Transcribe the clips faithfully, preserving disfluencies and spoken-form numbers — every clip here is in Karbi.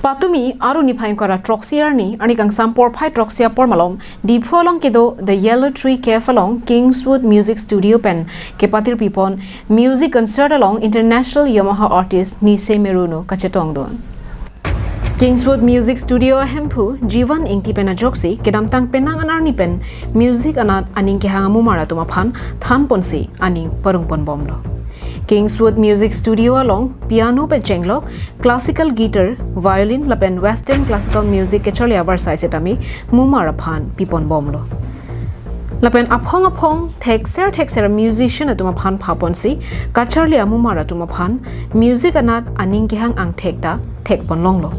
Patumi Aru niphai ingkoi ra throksi arni, arni kangsam porphai throksi apor malom, Diphu along kedo The Yellow Tree Cafe along Kingswood Music Studio pen kepatirpipon music concert along international Yamaha artist Nise Meruno kachetongdun. Kingswood Music Studio ahemphu Jivan Ingti pen ajoksi kedamtang penang anarni pen music anat aning kehang amumar atum aphan thanponsi aning parongponbomlo. Kingswood Music Studio along piano pen chenglok, classical guitar, violin lapen western classical music kecharli avarsai setame mumar aphan piponbomlo. Lapen aphong aphong thekser thekser musician atum aphan phaponsi kacharli amumar atum aphan music anat aning kehang angthek ta thekponlonglo.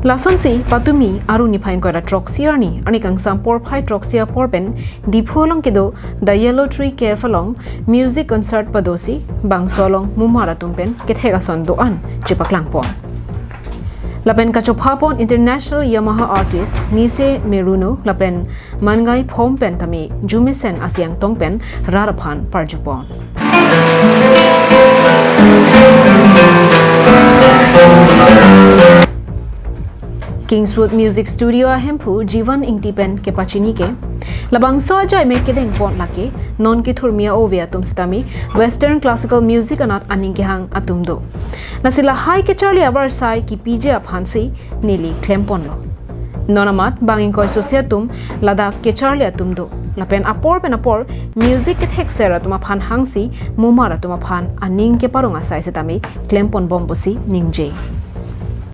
Lasonsi patumi Aru niphai ingkoi ra throksi arni, arni kangsam porphai throksi apor pen Diphu along kedo The Yellow Tree Cafe along music concert padosi bangso along mumar atum pen kethek ason do-an chepaklangpon. Lapen kachophapon international Yamaha artist Nise Meruno lapen Mangai Phom pen tame jumesen asiang tong pen rat aphan parjupon. Kingswood Music Studio ahemphu Jivan Ingti pen kepachini ke, labangso ajai me kedengpon lake non kethurmi a-ove atum setame western classical music anat aning kehang atum do. Lasi lahai kecharli avarsai kipiji aphansi neli klemponlo. Non amat bang ingkoi sosi atum ladak kecharli atum do. Lapen apor pen apor music kethekser atum aphan hangsi mumar atum aphan aning keparong asai setame klemponbom pusi ningje.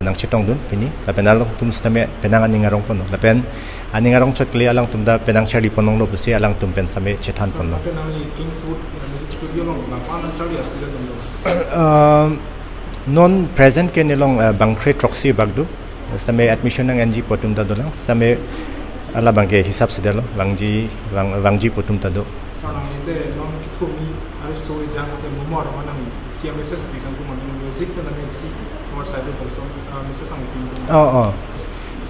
Nangchetongdun pini, lapen alangtum setame penang aning arongponlo. Lapen aning arongchot kali alangtum ta penang charliponlonglo pusi alangtum pen setame chethanponlo. Lapen nangli Kingswood, uh, Music Studio along nangphan nangcharli a-student atum do? Um, non present ke nelong, uh, bangkre throksi bak do. Setame admission nang-enji pu atum ta dolang. Setame labang ke hisap si detlo, vangji, vang, vangji pu atum ta do. Sir, nangli te non kethurmi ari so ejang te mumar ma nang isi a-message pi kangtung ma music pen nang isi avarsai do bangso, ah, message nangpi kangtung. Oh, oh.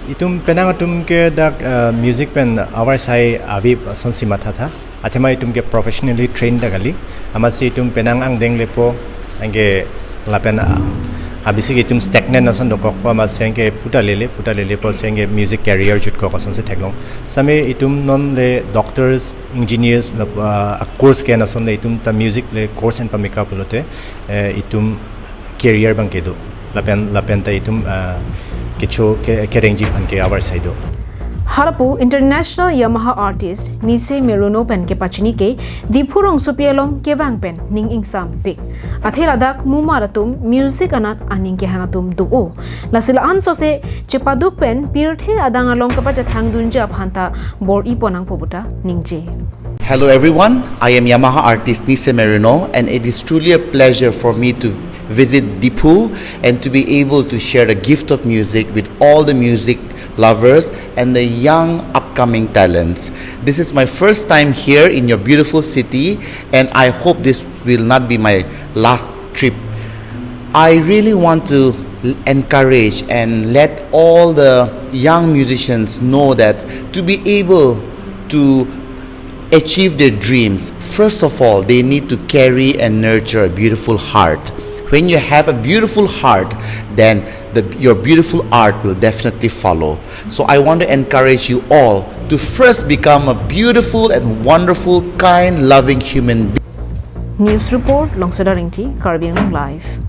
Itum penang atum ke dak, ah, music pen avarsai ave asonsi mathatha. Athema itum ke professionally trained ta kali. Amatsi itum penang angdeng lepo, anke lapen, ah, abisi ke itum stagnant ason dokokpo, amatsi anke puta lele, puta lelepo, si anke music career jutkok asonsi theklong. Setame itum non le doctors, engineers, la, ah, course ke-en ason le itum ta music le course en pameka pulote, eh, itum career abang kedo. Lapen, lapen ta itum, ah, kecho ke, kerengji aphan ke avarsai do. Halapu international Yamaha artist Nise Meruno pen kepachini ke Diphu rongsopi along kevang pen ning ingsampik. Athe ladak mumar atum music anat aning kehang atum do-o. Lasi la-an sose chepaduk pen pirthe adang along kepachethangdunji aphan ta bor-ipon nangpo puta ningje. Hello everyone, I am Yamaha artist Nise Meruno, and it is truly a pleasure for me to visit Diphu and to be able to share the gift of music with all the music lovers and the young upcoming talents. This is my first time here in your beautiful city, and I hope this will not be my last trip. I really want to encourage and let all the young musicians know that to be able to achieve their dreams, first of all, they need to carry and nurture a beautiful heart. When you have a beautiful heart, then the, your beautiful art will definitely follow. So I want to encourage you all to first become a beautiful and wonderful, kind, loving human being. News report, Longsodar Ingti, Karbi Anglong Live.